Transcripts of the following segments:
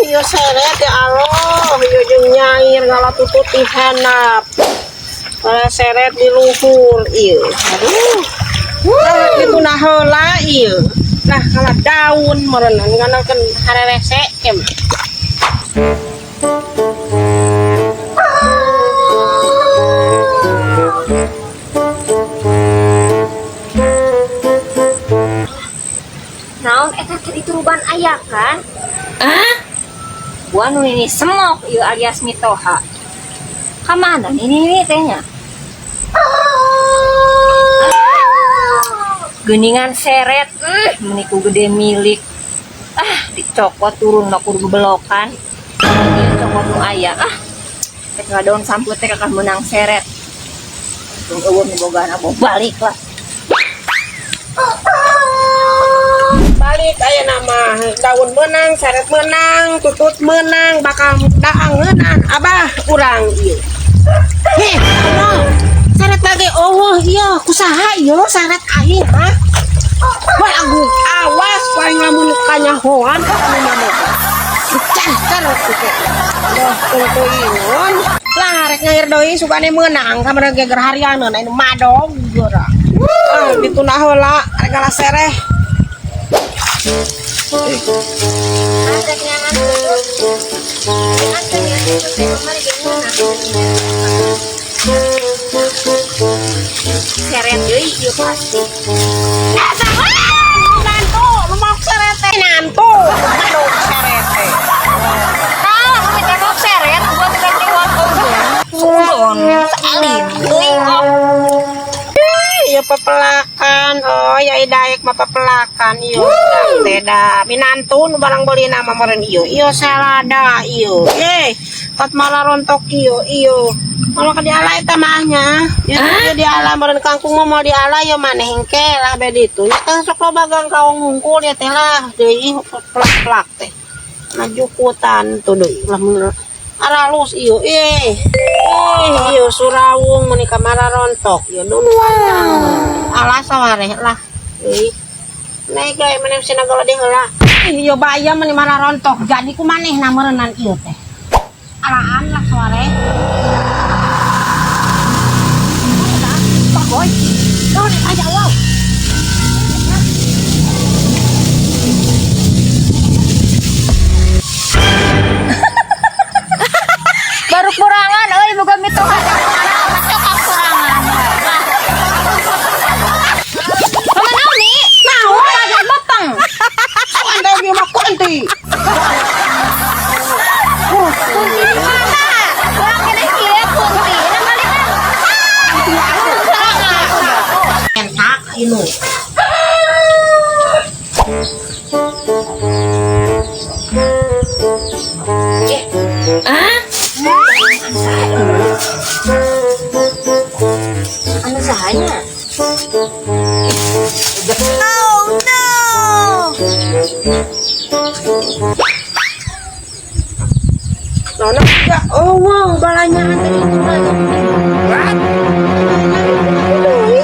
Ieu seret, ya Allah, ieu jeung nyair ngalatutut di handap. Malah seret di luhur ieu. Aduh. Nah, dituna heula ieu. Nah, kalau daun meureunan nganakeun harerese kem. Naon eta teh dituruban ayakan? Ah? Gua nu ini semok ieu alias mitoha. Kamana nini teh nya? Geuningan seret, meuni ku gede milik. Ah, dicokot turun mah kudu bebelokan. Ieu cokot nu aya. Ah, rek ngadaun sampeu teh kakah meunang seret. Tung eueuh nu bogaan bawa balik lah. Balik aya nama daun menang, seret menang, tutut menang, bakal daang ngeunah abah urang ieu. Heh, Allah. Seret lagi oh ieu kusaha ieu seret aing ha? Wah, agung awas paling lamun kanyahoan anu mah. Dicancar teh. Loh, tungtuingun. Lah rek nyair deui sugane meunang kamari geger harianeun anu madog geura. Ah, dituna heula rek ngala sereh. Seret deui ieu pasti. Nantu, lu mau seret teh nantu. Madog seret teh. Tah, kami teh mau seret, gua teh lewat oge. Suudon, salim, teuing oh. Iya pepelakan, oh ya daek mah pepelakan iyo teh da minantu nu barang beuli nama meureun iyo iyo selada iyo eh pat malah rontok iyo iyo malah ka diala eta mah nya ya ieu diala meureun kangkung mah moal diala ieu maneh engke lah be ditu nya teh sok loba gang kaong hungkul ya teh lah deui pelak-pelak teh ngajukutan tuh deui lamun aralus iyo eh eh iyo surawung meuni kamara rontok iyo duluan alas sawareh lah euy naik gae maneh sina gala heula ih iyo bayam meuni mara rontok jadi ku manehna meureunnan ieu teh alaan lah sawareh. Pak Boy, naon eta ya Allah. Baru kurangan euy boga mitoha cokap kurangan. Mama Naomi, Naon? Ada bepeng. Anda ieu mah kunti. Kunti di mana? Kurang kena kieu kunti. Nah balik ah. Entak ini. Ah? Anu sahanya? Oh no! Nona juga, oh wow, balanya teh itu banyak. What?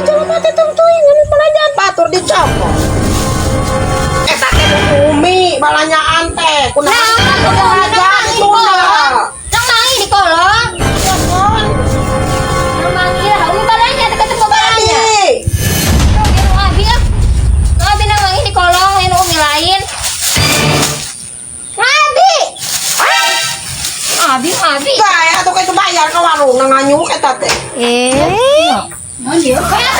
Jelema teh tungtuing anu balanjaan batur dicopot. Eta teh nu umi balanyaan teh, kunaon balanja dituna. Nang mangi di kolong. Nang mangi lah, umi balanja teh ketemu balanja. Tadi. Nu abi ah. Nu abi nang mangi di kolong, lain umi lain. Abi. Abi, abi. Gaya atuh itu bayar ke warung nang nganyuk eta teh. Naon dia? Kayak